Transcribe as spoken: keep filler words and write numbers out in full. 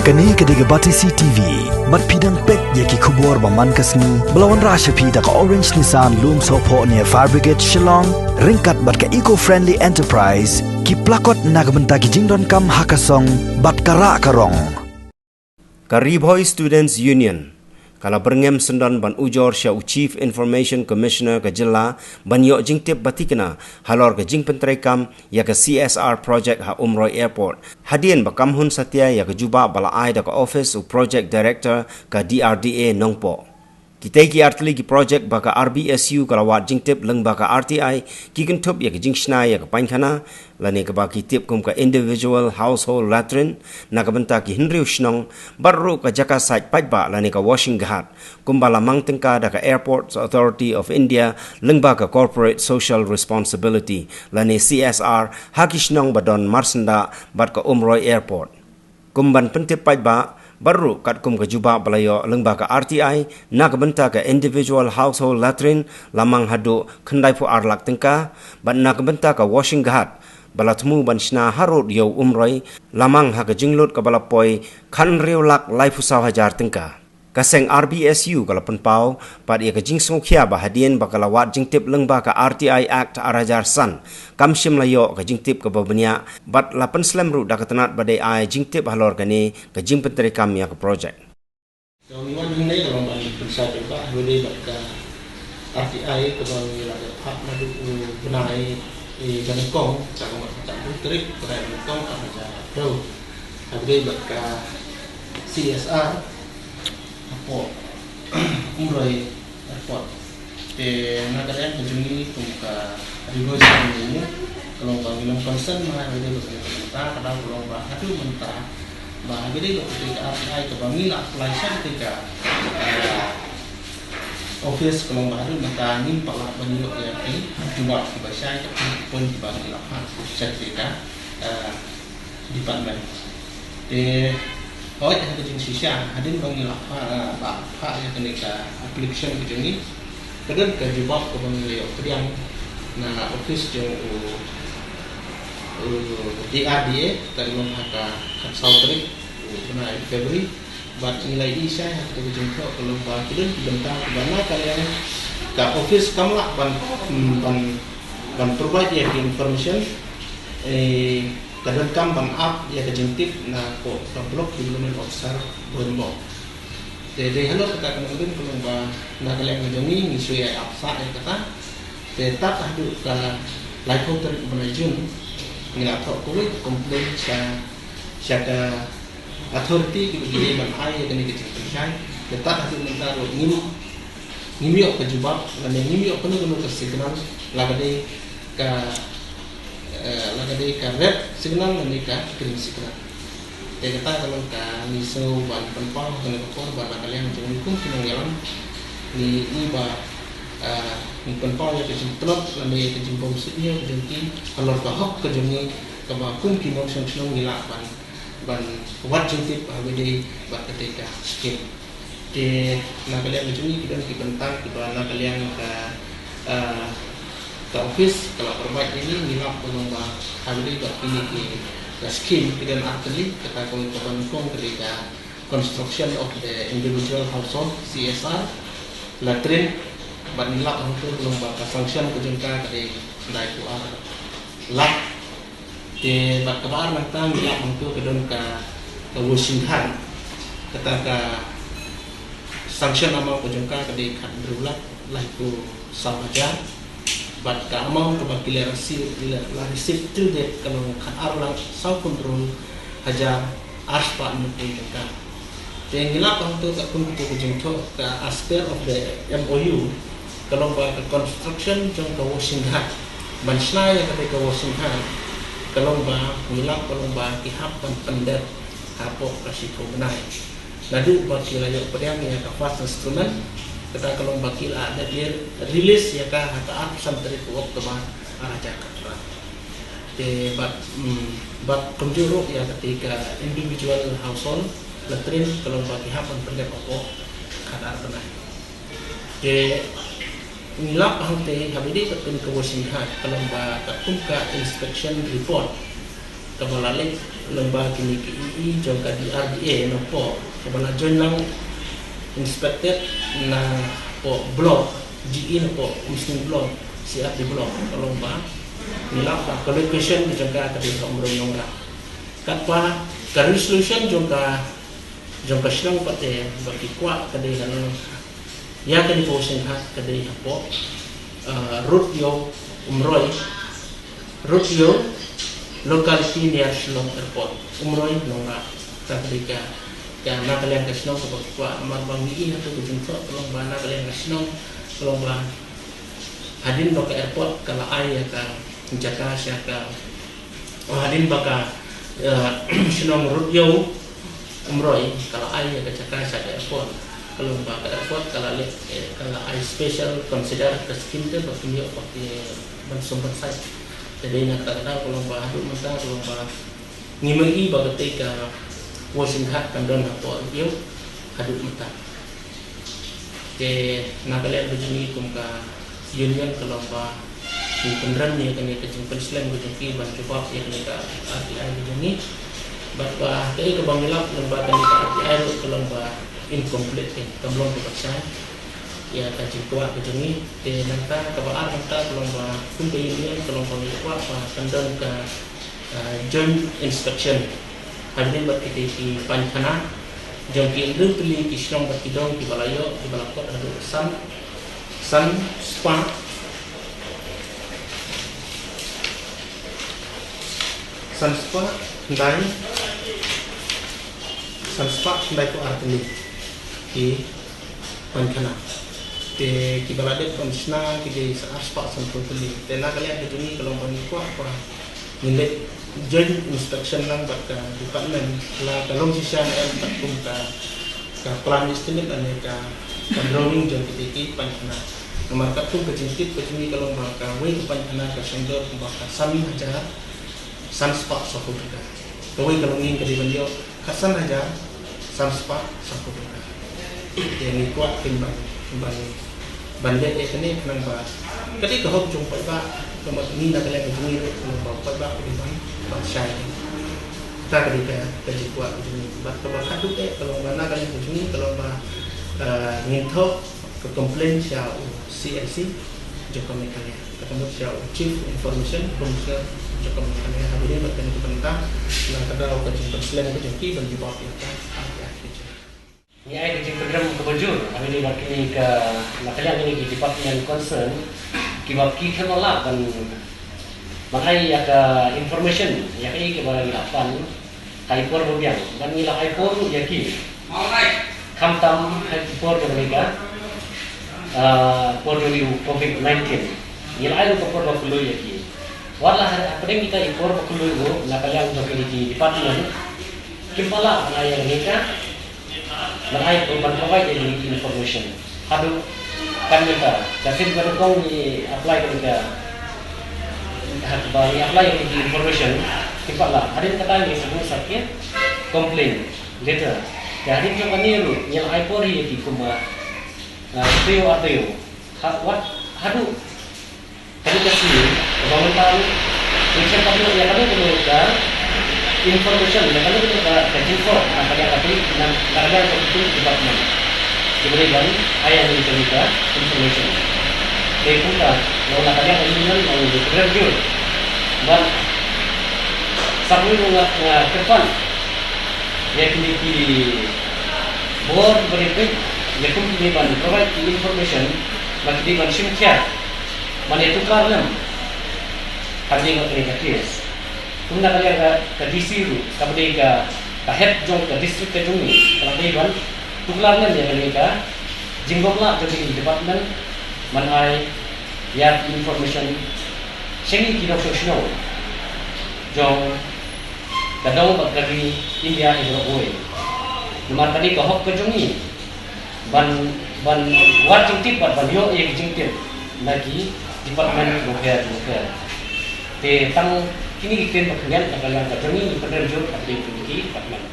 Kane ka dei ka Batesi T V. Bad phi dang peit ïa ki khubor ba man ka sngi ba la wanrah sha phi da ka Orange Nissan Lumsohphoh near Fire Brigade Shillong, ryngkat bad ka Eco Friendly Enterprise, ki plakot na ka bynta ki jingdonkam ha ka song bad ka rah ka rong. Ka Ri Bhoi Students Union ka la byrngem syndon ban ujor sha u Chief Information Commissioner ka jylla ban ïoh jingtip ba thikna halor ka jingpyntreikam ïa ka C S R project ha Umroi Airport, hadien ba kam hun satia ïa ka jubab ba la ai da ka office u Project Director ka D R D A Nongpoh. Kitei ki artylli ki project ba ka R B S U ka la wad jingtip lyngba ka R T I ki kynthup ïa ka jingshna ïa ka painkhana, lane kaba ki tip kum ka individual household latrine, na ka bynta ki hynriew shnong, bad ruh ka jaka sait paidbah lane ka washing ghat, kumba la mang tyngka da ka Airports Authority of India lyngba ka Corporate Social Responsibility lane C S R ha ki shnong ba don marsyndah bad ka Umroi Airport. Kum ban pyntip paidbah, bad ruh katkum ka jubab ba la ïoh lyngba ka R T I, na ka bynta ka individual household latrine la mang haduh khyndai phew ar lak tyngka, bad na ka bynta ka washing ghat ba la thmu ban shna harud ïa u Umroi, la mang ha ka jinglut kaba la poi khathynriew lak laiphew saw hajar tyngka. Ka seng R B S U ka la pynpaw pat ïa ka jingsngewkhia ba hadien ba ka la wad jingtip lyngba ka R T I Act ar hajar san, kam shym la ïoh ka jingtip kaba bniah, bad la pynslem ruh da ka tnat ba dei ai jingtip halor kane ka jingpyntreikam ïa ka project. Ka ngi wan hangne ka long ban pynshai paidbah ha kaba ïadei bad ka R T I kaba ngi la dep phah naduh u bnai, eh, ba nyngkong, sa ka mat ka tarik, bnai ba nyngkong, ar hajar arphew. Ha kaba ïadei bad ka C S R hapoh Umroi Airport. Te na ka liang ka jong ngi kum ka Ri Bhoi Students Union, ka long ba ngi long concern ma ha kaba ïadei bad kane ka bynta, ka daw ka long ba haduh mynta, ba ha kaba ïadei bad kata ka R T I kaba ngi la apply sha kata ka, eh, office, ka long ba haduh mynta ngim pat lah ban ïoh ïa ki jubab kiba shai, ka point kiba ngi la phah sha kata ka, eh, department. Te hooid, ha ka jingshisha, hadien ba ngi la phah, la phah ïa kane ka application ka jong ngi, ka don ka jubab kaba ngi la ïoh pdiang na office jong u, u D R D A, kaba long ha ka khatsaw tarik u bnai February. Bad ngi la ïohi shai ha kata ka jingthoh ka long ba ki don ki bynta kiba na ka liang ka office kam lah ban, mm, ban, ban provide ïa ki information, eh, ka donkam ban ap ïa ka jingtip na ka, ka Block Development Officer Bhoirymbong. Te dei halor kata ka nongrim ka long ba na ka liang ka jong ngi ngi shu ïa ap sah ïa kata. Te tad haduh ka laiphew tarik u bnai June ngi la thoh kawei ka complaint sha, sha ka authority kiba ki dei ban ai ïa kane ka jingpynshai. Te tad haduh mynta ruh ngim, ngim ïoh ka jubab lane ngim ïoh kano kano ka signal, la ka dei ka, eh, la ka dei ka red signal lane ka green signal. Te kata ka long kaba ngi sngew ban pynpaw ha kane ka por ba na ka liang jong ngi kum ki nongïalam ngi ïohi ba, eh, ngi pynpaw ïa ka jingtlot lane ïa ka jingbymsuidñiew ka jong ki halor ka hok ka jong ngi kaba kum ki nongshong shnong ngi lah ban, ban wad jingtip ha kaba ïadei bad kata ka skim. Te na ka liang ka jong ngi ki don ki bynta kiba na ka liang ka, ah, ka office ka la provide ïa ngi, ngi lap ka long ba ha kaba ïadei bad kine ki, ka skim ki don artylli, kata ka long kaba nyngkong ka dei ka construction of the individual household, C S R, latrine, bad ngi lap hangto ka long ba ka sanction ka jong ka ka dei khyndai phew ar lak. Te bad kaba ar nangta ngi lap hangto ka don ka, ka washing ghat. Kata ka sanction amount ka jong ka ka dei khathynriew lak laiphew saw hajar. Bad ka amount kaba ki la receive, la, la receive till date ka long khatar lak sawphew hynriew hajar arspah hynñiewphew tyngka. Te ngi lap hangto katkum kito ki jingthoh ka as per of the M O U, ka long ba ka construction jong ka washing ghat, ban shna ïa kata ka washing ghat, ka long ba ngi lap ka long ba ki hap ban pyndep hapoh ka shiphew bnai. Naduh ba ki la ïoh pdiang ïa ka first installment, kata ka long ba ki la dep release ïa ka ha ka arphew san tarik u October ar hajar khatar. Te bad, mm, bad kumjuh ruh ïa kata ka individual household latrine ka long ba ki hap ban pyndep hapoh khatar bnai. Te ngi lap hangta ha kaba ïadei bad kane ka washing ghat ka long ba katkum ka inspection report kaba la leit Lyngba kine ki E E jong ka D R D A napoh kaba la join lang inspected napoh block, G E napoh Umsning block, C R D block, ka long ba ngi lap ba ka location jong ka ka dei ha Umroi Nongrah. Katba ka resolution jong ka jong ka shnong pat te ba ki kwah ka dei ha Nongrah. Ïa kane ka washing hut ka dei hapoh, uh, Road Ïew, Umroi, Road Ïew, locality near Shillong Airport, Umroi Nongrah. Ka dei ka, ka na ka liang ka shnong kaba kwah, namar ba ngi ïohi ha ka jingthoh ka long ba na ka liang ka shnong ka long ba hadien ba ka airport ka la ai ïa ka jaka sha ka, oh, hadien ba ka, eh, shnong Road Ïew Umroi ka la ai ïa ka jaka sha ka airport. Ka long ba ka airport ka la leh, eh, ka la ai special consider ka scheme te ba kin ïoh ba ki ban sum ban sai. Te dei na kata ka daw ka long ba haduh mynta ka long ba ngi ma i ba katei ka washing hut kan don hapoh Road Ïew haduh mynta. Te na ka liang ka jong ngi kum ka union ka long ba ngi pynrem ïa kane ka jingpynslem ka jong ki ban jubab ïa kane ka R T I ka jong ngi. Bad ba kaei kaba ngi lap lyngba kane ka R T I ruh ka long ba incomplete, eh, kam long kaba shai ïa ka jingkwah ka jong ngi. Te nangta kaba ar nangta ka long ba kum ka union ka long ba ngi kwah ba kan don ka, ah, joint inspection hadien bad kitei ki painkhana jong ki hynriew tylli ki shnong bad ki dong kiba la ïoh, kiba la kot haduh san, san spah, san spah khyndai, san spah khyndaiphew ar tylli ki painkhana. Te kiba la dep ban shna ki dei sa ar spah sanphew tylli. Te na ka liang ka jong ngi ka long ba ngi kwah ba ngin leit joint inspection lang bad ka department, la ka long shisha ne em katkum ka, ka plan estimate lane ka, ka drawing jong kitei ki painkhana. Namar katkum ka jingtip ka jong ngi ka long ba kawei ka painkhana ka shong dor kumba ka san hajar san spah sawphew tyngka. Kawei ka longïing ka dei ban ïoh khatsan hajar san spah sawphew tyngka. Te ngi kwah kin ban, ban, ban leh ïa kane khnang ba ka dei ka hok jong u paidbah, kumba ngi na ka liang ka jong ngi ruh khnang ba u paidbah u dei ban, ban shai. Kata ka dei ka, ka jingkwah ka jong ngi. Bad kaba khatduh eh ka long ba na ka liang ka jong ngi ka long ba, eh, ngin thoh ka complaint sha u C I C jong ka Meghalaya. Kata mut sha u Chief Information Commissioner jong ka Meghalaya ha kane bad kane ka bynta na ka daw ka jingpynslem ka jong ki ban jubab ïa ka R T I ka jong ngi. Ngi ai ka jingpynrem kaba jur ha kane bad kane ka, na ka liang kine ki department concern kiba ki khlem lah ban, ban ai ïa ka information ïa kaei kaba ngi la pan. Ka i por ba biang, bad ngi la ai por ruh ïa ki. Khamtam ha i por jong kane ka, ah, por jong u covid nineteen. Ngi la ai ruh ka por ba khlaiñ ïa ki. Wat la ha, hapdeng kita i por ba khlaiñ ruh, na ka liang jong kine ki department kim pat lah ban ai ïa kane ka, ban ai, ban provide ïa kine ki information. Haduh kan mynta, ka sien ba nyngkong ngi apply ka mynta. Ha, ba ngi apply ïa ki information, kim pat lah. Hadien kata ngi sa buh sa ki complaint letter. Te hadien jong kane ruh ngi la ai por ïa ki kumba, ah, taïew ar taïew. Ha, wat, haduh kane ka sngi, kaba mynta ruh, ngi shem pat ïa kano kano ka information, ïa kano kano ka, ka jingthoh, na ka liang ka, na, na ka liang ka department. Ki briew ban ai ïa ngi kane ka information. Te kumta, na ka liang ka union, ngi pynrem jur. Bad sa kawei ruh nga, nga kyrpad ïa kine ki bor ba dei peit, ïa kum kine ban provide ki information, ba kine ban shim khia. Ban ïa tuklar lem ha kane ka, kane ka case. Kumta ka liang ka, ka D C ruh, kaba dei ka, ka head jong ka district ka jong ngi, ka la dei ban tuklar lem ïa kane ka jingbym lah jong kine ki department ban ai ïa ki information sha ngi ki nongshong shnong jong ka dong bad ka ri India hi baroh kawei. Namar ka dei ka hok ka jong ngi ban, ban wad jingtip bad ban ïoh ïa ki jingtip na ki department bapher bapher. Te tang kine ki ktien ba khyndiat na ka liang ka jong ngi, ngi pynrem jur ha kine ki department.